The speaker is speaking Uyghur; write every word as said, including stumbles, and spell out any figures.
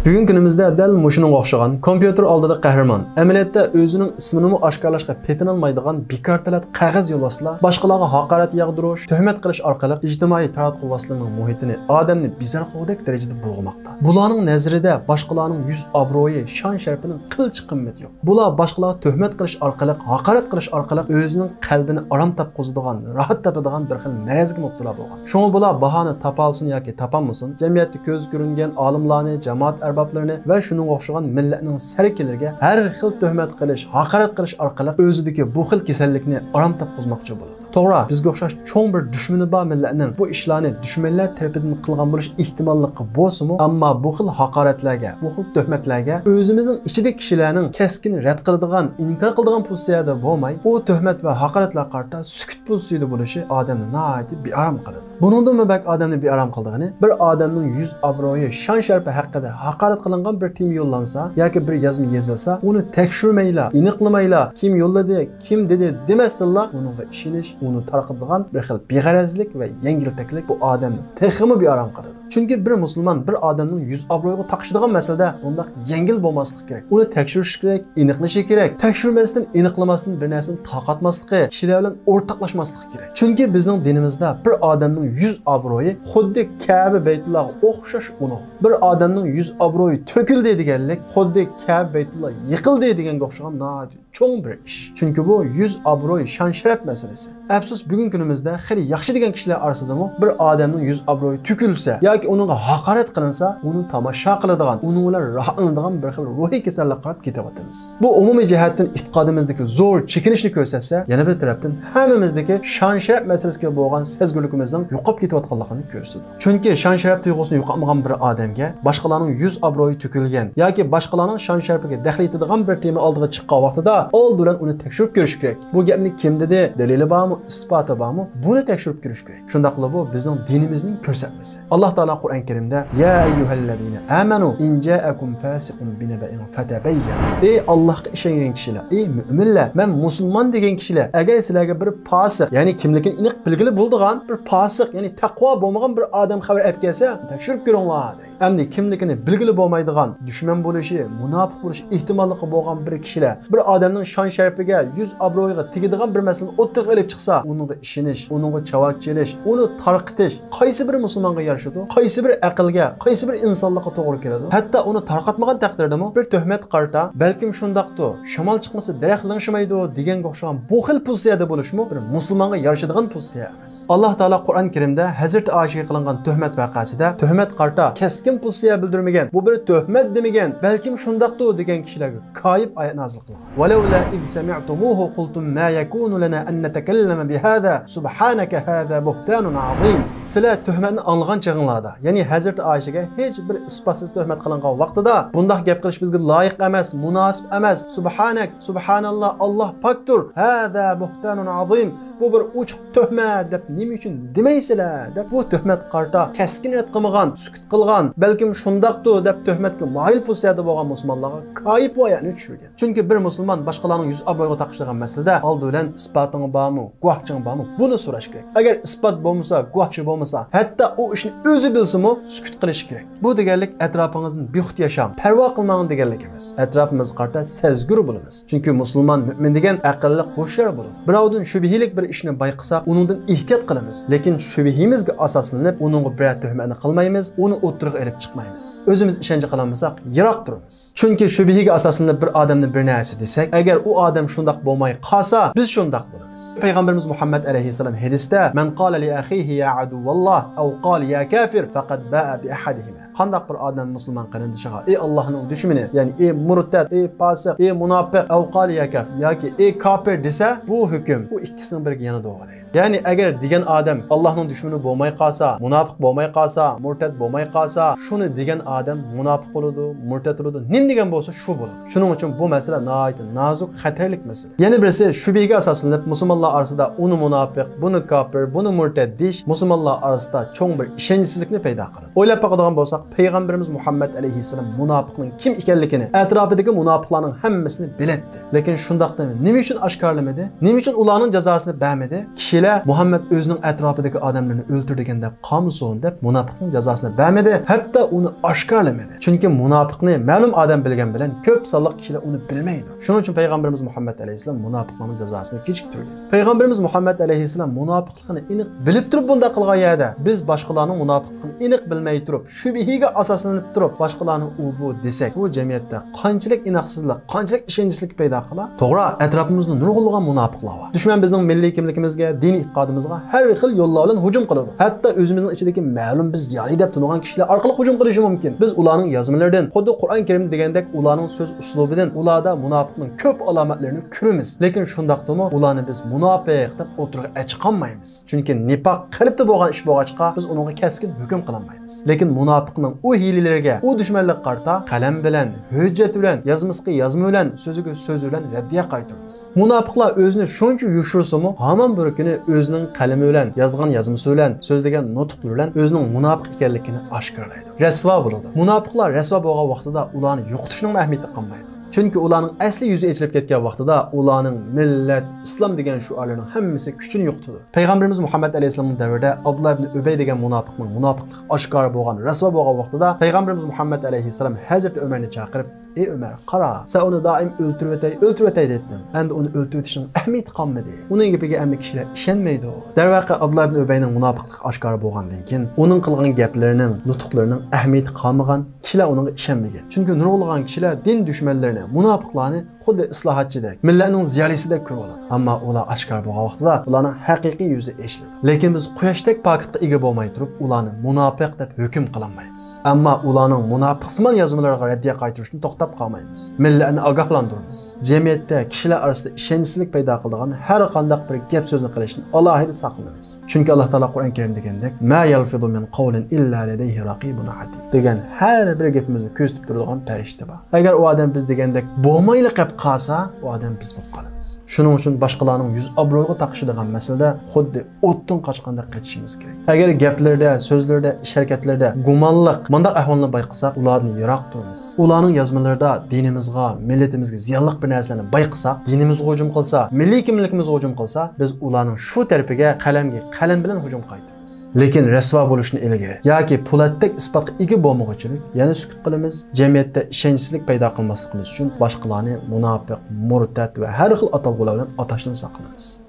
بۈگۈنكى كۈنىمىزدە دەل مۇشۇنىڭغا ئوخشىغان، كومپيۇتېر ئالدىدا قەھرىمان، ئەمەلىيەتتە ئۆزىنىڭ ئىسمىنىمۇ ئاشكارىلاشقا پېتىنالمايدىغان بىكار تەلەت قەغەز يولۋاسلار باشقىلارغا ھاقارەت ياغدۇرۇش، تۆھمەت قىلىش ئارقىلىق ئىجتىمائىي تاراتقۇ ۋاسىتىلىرىنىڭ مۇھىتىنى، ئادەمنى بىزار قىلغۇدەك دەرىجىدە بۇلغىماقتا. بۇلارنىڭ نەزىرىدە باشقىلارنىڭ يۈز ئابرۇيى، شان شەرىپىنىڭ قىلچە قىممىتى يوق. بۇلار باشقىلارغا تۆھمەت قىلىش ئارقىلىق، ھاقارەت قىلىش ئارقىلىق ئۆزىنىڭ قەلبىنى ئارام تاپقۇزىدىغان، راھەت تاپىدىغان بىر خىل مەرەزگە مۇپتىلا بولغان. شۇڭا بۇلار باھانى تاپالسۇن ياكى تاپالمىسۇن، جەمئىيەتتە كۆزگە كۆرۈنگەن ئالىملارنى، جامائەت ئەربابلىرىنى ۋە شۇنىڭغا ئوخشىغان مىللەتنىڭ سەركىلىرىگە ھەر خىل تۆھمەت قىلىش، ھاقارەت قىلىش ئارقىلىق ئۆزىدىكى بۇ خىل كېسەللىكنى ئارام تاپقۇزماقچى بولىدۇ. توغرا، بىزگە ئوخشاش چوڭ بىر دۈشمىنى بار مىللەتنىڭ بۇ ئىشلارنى دۈشمەنلەر تەرىپىدىن قىلغان بولۇش ئېھتىماللىقى بولسىمۇ، ئەمما بۇ خىل ھاقارەتلەرگە، بۇ خىل تۆھمەتلەرگە ئۆزىمىزنىڭ ئىچىدىكى كىشىلەرنىڭ كەسكىن رەت قىلىدىغان، ئىنكار قىلىدىغان پوزىتسىيەدە بولماي، ئۇ تۆھمەت ۋە ھاقارەتلەرگە قارىتا سۈكۈت پوزىتسىيىدە بولۇشى ئادەمنى ناھايىتى بىئارام قىلىدۇ. بۇنىڭدىنمۇ بەك ئادەمنى بىئارام قىلىدىغىنى، بىر ئادەمنىڭ يۈز ئابرۇيى، شان شەرىپى ھەققىدە ھاقارەت قىلىنغان بىر تېما يوللانسا ياكى بىر يازما يېزىلسا، ئۇنى تەكشۈرمەيلا، ئېنىقلىمايلا، كىم يوللىدى، كىم دېدى دېمەستىنلا، ئۇنىڭغا ئىشىنىش ئۇنى تارقىتىدىغان بىر خىل بىغەرەزلىك ۋە يەڭگىلتەكلىك بۇ ئادەمنى تېخىمۇ بىئارام قىلىدۇ. چۈنكى بىر مۇسۇلمان بىر ئادەمنىڭ يۈز ئابرۇيىغا تاقىشىدىغان مەسىلىدە بۇنداق يەڭگىل بولماسلىقى كېرەك. ئۇنى تەكشۈرۈشى كېرەك، ئېنىقلىشى كېرەك. تەكشۈرمەستىن، ئېنىقلىماستىن بىر نەرسىنى تارقاتماسلىقى، كىشىلەر بىلەن ئورتاقلاشماسلىقى كېرەك. چۈنكى بىزنىڭ دىنىمىزدا بىر ئادەمنىڭ يۈز ئابرۇيى خۇددى كەبە بەيتۇللاغا ئوخشاش ئۇلۇغ. بىر ئادەمنىڭ يۈز ئابرۇيى تۆكۈلدى دېگەنلىك خۇددى كەبە بەيتۇللا يىقىلدى دېگەنگە ئوخشىغان ناھايىتى چوڭ بىر ئىش. چۈنكى بۇ يۈز ئابرۇي، شان شەرەپ مەسىلىسى. ئەپسۇس، بۈگۈنكى كۈنىمىزدە خېلى ياخشى دېگەن كىشىلەر ئارىسىدىمۇ بىر ئادەمنىڭ يۈز ئابرۇيى تۆكۈلسە ياكى ئۇنىڭغا ھاقارەت قىلىنسا، ئۇنى تاماشا قىلىدىغان، ئۇنىڭ بىلەن راھەتلىنىدىغان بىر خىل روھىي كېسەللىككە قاراپ كېتىۋاتىمىز. بۇ ئومۇمىي جەھەتتىن ئېتىقادىمىزدىكى زور چېكىنىشنى كۆرسەتسە، يەنە بىر تەرەپتىن ھەممىمىزدىكى شان شەرەپ مەسىلىسىگە بولغان سەزگۈرلۈكىمىزنىڭ يوقاپ كېتىۋاتقانلىقىنى كۆرسىتىدۇ. چۈنكى شان شەرەپ تۇيغۇسىنى يوقاتمىغان بىر ئادەمگە باشقىلارنىڭ يۈز ئابرۇيى تۆكۈلگەن ياكى باشقىلارنىڭ شان شەرىپىگە دەخلى يېتىدىغان بىر تېما ئالدىغا چىققان ۋاقتىدا ئالدى بىلەن ئۇنى تەكشۈرۈپ كۆرۈش كېرەك. بۇ گەپنى كىم دېدى، دەلىلى بارمۇ، ئىسپاتى بارمۇ، بۇنى تەكشۈرۈپ كۆرۈش كېرەك. شۇنداقلا بۇ بىزنىڭ دىنىمىزنىڭ كۆرسەتمىسى. ئاللاھ تائالا قۇرئان كەرىمدە، يا أيها الذين آمنوا إن جاءكم فاسق بنبأ فتبينوا. ئى ئاللاھقا ئىشەنگەن كىشىلەر، ئى مۆمىنلەر، مەن مۇسۇلمان دېگەن كىشىلەر، ئەگەر سىلەرگە بىر پاسىق، يەنى كىملىكىنى ئېنىق بىلگىلى بولىدىغان بىر پاسىق، يەنى تەقۋا بولمىغان بىر ئادەم خەۋەر ئەپ كەلسە، تەكشۈرۈپ كۆرۈڭلار، دەيدۇ. ئەمدى كىملىكىنى بىلگىلى بولمايدىغان، دۈشمەن بولۇشى، مۇناپىق بولۇشى ئېھتىماللىقى بولغان بىر كىشىلەر بىر ئادەمنىڭ شان شەرىپىگە، يۈز ئابرۇيىغا تېگىدىغان بىر مەسىلىنى ئوتتۇرىغا ئېلىپ چىقسا، ئۇنىڭغا ئىشىنىش، ئۇنىڭغا چاۋاك چېلىش، ئۇنى تارقىتىش قايسى بىر مۇسۇلمانغا يارىشىدۇ؟ قايسى بىر ئەقىلگە، قايسى بىر ئىنسانلىققا توغرا كېلىدۇ؟ ھەتتا ئۇنى تارقاتمىغان تەقدىردىمۇ بىر تۆھمەت قارىتا، بەلكىم شۇنداقتۇ، شامال چىقمىسا دەرەخ لىڭشىمايدۇ دېگەنگە ئوخشىغان بۇ خىل پوزىتسىيەدە بولۇشمۇ بىر مۇسۇلمانغا يارىشىدىغان پوزىتسىيە ئەمەس. ئاللاھ تائالا قۇرئان كەرىمدە ھەزرىتى ئائىشىگە قىلىنغان تۆھمەت ۋەقەسىدە تۆھمەت قارىتا كەسكىن پوزىتسىيە بىلدۈرمىگەن، بۇ بىر تۆھمەت دېمىگەن، بەلكىم شۇنداقتۇ دېگەن كىشىلەرگە كايىپ ئايەت نازىل قىلغان. ولولا إذ سمعتموه قلتم ما يكون لنا أن نتكلم بهذا سبحانك هذا بهتان عظيم. سىلەر تۆھمەتنى ئاڭلىغان چېغىڭلاردا، يەنى ھەزرىتى ئائىشىگە ھېچ بىر ئىسپاتسىز تۆھمەت قىلىنغان ۋاقتىدا، بۇنداق گەپ قىلىش بىزگە لايىق ئەمەس، مۇناسىپ ئەمەس، سۇبھانەك، سۇبھاناللا، ئاللاھ پاكتۇر، ھەزا بۇھتانۇن ئازىم، بۇ بىر ئوچۇق تۆھمەت دەپ نېمە ئۈچۈن دېمەيسىلەر؟ دەپ بۇ تۆھمەتكە قارىتا كەسكىن رەت قىلمىغان، سۈكۈت قىلغان، بەلكىم شۇنداقتۇ دەپ تۆھمەتكە مايىل پوزىتسىيەدە بولغان مۇسۇلمانلارغا كايىپ بۇ ئايەتنى چۈشۈرگەن. چۈنكى بىر مۇسۇلمان باشقىلارنىڭ يۈز ئابرۇيىغا تاقىشىدىغان مەسىلىدە ئالدى بىلەن ئىسپاتىڭ بارمۇ، گۇۋاھچىڭ بارمۇ، بۇنى سوراش كېرەك. ئەگەر ئىسپات بولمىسا، گۇۋاھچى بولمىسا، ھەتتا ئۇ ئىشنى ئۆزى بىلسىمۇ سۈكۈت قىلىشى كېرەك. بۇ دېگەنلىك ئەتراپىڭىزدىن بىخۇد ياشاڭ، پەرۋا قىلماڭ دېگەنلىك ئەمەس. ئەتراپىمىزغا قارىتا سەزگۈر بولىمىز. چۈنكى مۇسۇلمان، مۆمىن دېگەن ئەقىللىق، ھوشيار بولىدۇ. بىراۋدىن شۈبھىلىك بىر ئىشنى بايقىساق، ئۇنىڭدىن ئېھتىيات قىلىمىز. لېكىن شۈبھىمىزگە ئاساسلىنىپ، ئۇنىڭغا بىرەر تۆھمەتنى قىلمايمىز، ئۇنى ئوتتۇرىغا ئېلىپ چىقمايمىز. ئۆزىمىز ئىشەنچ قىلالمىساق، يىراق تۇرىمىز. چۈنكى شۈبھىگە ئاساسلىنىپ بىر ئادەمنى بىر نەرسە دېسەك، ئەگەر ئۇ ئادەم شۇنداق بولماي قالسا، بىز شۇنداق بولىمىز. پەيغەمبىرىمىز مۇھەممەد ئەلەيھىسسالام ھەدىستە، مەن قالە لىئەخىھى يا ئەدۇۋۋاللاھ ئەۋ قالە يا كافىر فەقەد بائە بىئەھەدىھىمە. قانداق بىر ئادەم مۇسۇلمان قېرىندىشىغا، ئى ئاللاھنىڭ دۈشمىنى، يەنى ئى مۇرتەت، ئى پاسىق، ئى مۇناپىق، ئەۋ قالە يا كافىر، ياكى ئى كاپىر دېسە، بۇ ھۆكۈم ئۇ ئىككىسىنىڭ بىرىگە يانىدۇ. يەنى ئەگەر دېگەن ئادەم ئاللاھنىڭ دۈشمىنى بولماي قالسا، مۇناپىق بولماي قالسا، مۇرتەت بولماي قالسا، شۇنى دېگەن ئادەم مۇناپىق بولىدۇ، مۇرتەت بولىدۇ، نېمە دېگەن بولسا شۇ بولىدۇ. شۇنىڭ ئۈچۈن بۇ مەسىلە ناھايىتى نازۇك، خەتەرلىك مەسىلە. يەنە بىرسى، شۈبھىگە ئاساسلىنىپ مۇسۇلمانلار ئارىسىدا ئۇنى مۇناپىق، بۇنى كاپىر، بۇنى مۇرتەت دېيىش مۇسۇلمانلار ئارىسىدا چوڭ بىر ئىشەنچسىزلىكنى پەيدا قىلىدۇ. ئويلاپ باقىدىغان بولساق، پەيغەمبىرىمىز مۇھەممەد ئەلەيھىسسالام مۇناپىقنىڭ كىم ئىكەنلىكىنى، ئەتراپىدىكى مۇناپىقلارنىڭ ھەممىسىنى بىلەتتى. لېكىن شۇنداقتىمۇ نېمە ئۈچۈن ئاشكارىلىمىدى؟ نېمە ئۈچۈن ئۇلارنىڭ جازاسىنى بەرمىدى؟ كىشىلەر مۇھەممەد ئۆزىنىڭ ئەتراپىدىكى ئادەملەرنى ئۆلتۈردى دېگەن دەپ قالمىسۇن دەپ مۇناپىقنىڭ جازاسىنى بەرمىدى، ھەتتا ئۇنى ئاشكارىلىمىدى. چۈنكى مۇناپىقنى مەلۇم ئادەم بىلگەن بىلەن كۆپ سانلىق كىشىلەر ئۇنى بىلمەيدۇ. شۇنىڭ ئۈچۈن پەيغەمبىرىمىز مۇھەممەد ئەلەيھىسسالام مۇناپىقلارنىڭ جازاسىنى كېچىكتۈردى. پەيغەمبىرىمىز مۇھەممەد ئەلەيھىسسالام مۇناپىقلىقىنى ئېنىق بىلىپ تۇرۇپ بۇنداق قىلغان يەردە، بىز باشقىلارنىڭ مۇناپىقلىقىنى ئېنىق بىلمەي تۇرۇپ، شۈبھىگە ئاساسلىنىپ تۇرۇپ، باشقىلارنى ئۇ بۇ دېسەك، بۇ جەمئىيەتتە قانچىلىك ئىناقسىزلىق، قانچىلىك ئىشەنچسىزلىك پەيدا قىلار؟ توغرا، ئەتراپىمىزدا نۇرغۇنلىغان مۇناپىقلار بار. دۈشمەن بىزنىڭ مىللىي كىملىكىمىزگە، دىنىي ئېتىقادىمىزغا ھەر خىل يوللار بىلەن ھۇجۇم قىلىدۇ. ھەتتا ئۆزىمىزنىڭ ئىچىدىكى مەلۇم بىز زىيالىي دەپ تونۇغان كىشىلەر ئارقىلىق ھۇجۇم قىلىشى مۇمكىن. بىز ئۇلارنىڭ يازمىلىرىدىن، خۇددى قۇرئان كەرىم دېگەندەك ئۇلارنىڭ سۆز ئۇسلۇبىدىن، ئۇلاردا مۇناپىقنىڭ كۆپ ئالامەتلىرىنى كۆرىمىز. لېكىن شۇنداقتىمۇ ئۇلارنى بىز مۇناپىق دەپ ئوتتۇرىغا ئەچىقالمايمىز. چۈنكى نىپاق قەلبتە بولغان ئىش بولغاچقا، بىز ئۇنىڭغا كەسكىن ھۆكۈم قىلالمايمىز. لېكىن مۇناپىقنىڭ ئۇ ھىيلىلىرىگە، ئۇ دۈشمەنلىككە قارىتا قەلەم بىلەن، ھۆججەت بىلەن، يازمىسىغا يازما بىلەن، سۆزىگە سۆز بىلەن رەددىيە قايتۇرىمىز. مۇناپىقلار ئۆزىنى شۇنچە يوشۇرسىمۇ، ھامان بىر كۈنى ئۆزىنىڭ قەلىمى بىلەن، يازغان يازمىسى بىلەن، سۆزلىگەن نۇتۇقلىرى بىلەن ئۆزىنىڭ مۇناپىق ئىكەنلىكىنى ئاشكارىلايدۇ. رەسۋا بولىدۇ. مۇناپىقلار رەسۋا بولغان ۋاقتىدا ئۇلارنى يوقىتىشنىڭمۇ ئەھمىيىتى قالمايدۇ. چۈنكى ئۇلارنىڭ ئەسلى يۈزى ئېچىلىپ كەتكەن ۋاقتىدا ئۇلارنىڭ مىللەت، ئىسلام دېگەن شوئارلىرىنىڭ ھەممىسى كۈچىنى يوقىتىدۇ. پەيغەمبىرىمىز مۇھەممەد ئەلەيھىسسالامنىڭ دەۋرىدە ئابدۇللا ئىبن ئۈبەي دېگەن مۇناپىقنىڭ مۇناپىقلىقى ئاشكارا بولغان، رەسۋا بولغان ۋاقتىدا پەيغەمبىرىمىز مۇھەممەد ئەلەيھىسسالام ھەزرىتى ئۆمەرنى چاقىرىپ، ئەي ئۆمەر، قارا، سەن ئۇنى دائىم ئۆلتۈرۈۋېتەي، ئۆلتۈرۈۋېتەي دەيتتىڭ. ئەمدى ئۇنى ئۆلتۈرۈۋېتىشنىڭ ئەھمىيىتى قالمىدى. ئۇنىڭ گېپىگە ئەمدى كىشىلەر ئىشەنمەيدۇ. دەرۋەقە، ئابدۇللا ئىبن ئۈبەينىڭ مۇناپىقلىقى ئاشكارا بولغاندىن كېيىن، ئۇنىڭ قىلغان گەپلىرىنىڭ، نۇتۇقلىرىنىڭ ئەھمىيىتى قالمىغان، كىشىلەر ئۇنىڭغا ئىشەنمىگەن. چۈنكى نۇرغۇنلىغان كىشىلەر دىن دۈشمەنلىرىنى، مۇناپىقلارنى خۇددى ئىسلاھاتچىدەك، مىللەتنىڭ زىيالىيسىدەك كۆرۈۋالىدۇ. ئەمما ئۇلار ئاشكارا بولغان ۋاقتىدا ئۇلارنىڭ ھەقىقىي يۈزى ئېچىلىدۇ. لېكىن بىز قۇياشتەك پاكىتقا ئىگە بولماي تۇرۇپ، ئۇلارنى مۇناپىق دەپ ھۆكۈم قىلالمايمىز. ئەمما ئۇلارنىڭ مۇناپىقسىمان يازمىلىرىغا رەددىيە قايتۇرۇشتىن توختاپ قالمايمىز. مىللەتنى ئاگاھلاندۇرىمىز. جەمئىيەتتە كىشىلەر ئارىسىدا ئىشەنچسىزلىك پەيدا قىلىدىغان ھەر قانداق بىر گەپ سۆزنى قىلىشتىن ئالاھىدە ساقلىنىمىز. چۈنكى ئاللا تائالا قۇرئان كەرىمدە دېگەندەك، ما يەلفىزۇ مىن قەۋلىن ئىللا لەدەيھى رەقىبۇن ئەتىد دېگەن، ھەر بىر گېپىمىزنى كۆزىتىپ تۇرىدىغان پەرىشتە بار. ئەگەر ئۇ ئادەم بىز دېگەندەك بولمايلا قېلىپ قالسا، ئۇ ئادەم بىز بولۇپ قالىمىز. شۇنىڭ ئۈچۈن باشقىلارنىڭ يۈز ئابرۇيىغا تاقىشىدىغان مەسىلىدە خۇددى ئوتتىن قاچقاندەك قېچىشىمىز كېرەك. ئەگەر گەپلىرىدە، سۆزلىرىدە، ئىش ھەرىكەتلىرىدە گۇمانلىق، مۇنداق ئەھۋالنى بايقىساق، ئۇلاردىن يىراق تۇرىمىز. ئۇلارنىڭ يازمىلىرىدا دىنىمىزغا، مىللىتىمىزگە زىيانلىق بىر نەرسىلەرنى بايقىساق، دىنىمىزغا ھۇجۇم قىلسا، مىللىي كىملىكىمىزگە ھۇجۇم قىلسا، بىز ئۇلارنىڭ شۇ تەرىپىگە قەلەمگە قەلەم بىلەن ھۇجۇم قايتۇرىمىز. لېكىن رەسۋا بولۇشتىن ئىلگىرى ياكى پولاتتەك ئىسپاتقا ئىگە بولمىغۇچىلىك يەنە سۈكۈت قىلىمىز. جەمئىيەتتە ئىشەنچسىزلىك پەيدا قىلماسلىقىمىز ئۈچۈن باشقىلارنى مۇناپىق، مۇرتەت ۋە ھەر خىل ئاتالغۇلار بىلەن ئاتاشتىن ساقلىنىمىز.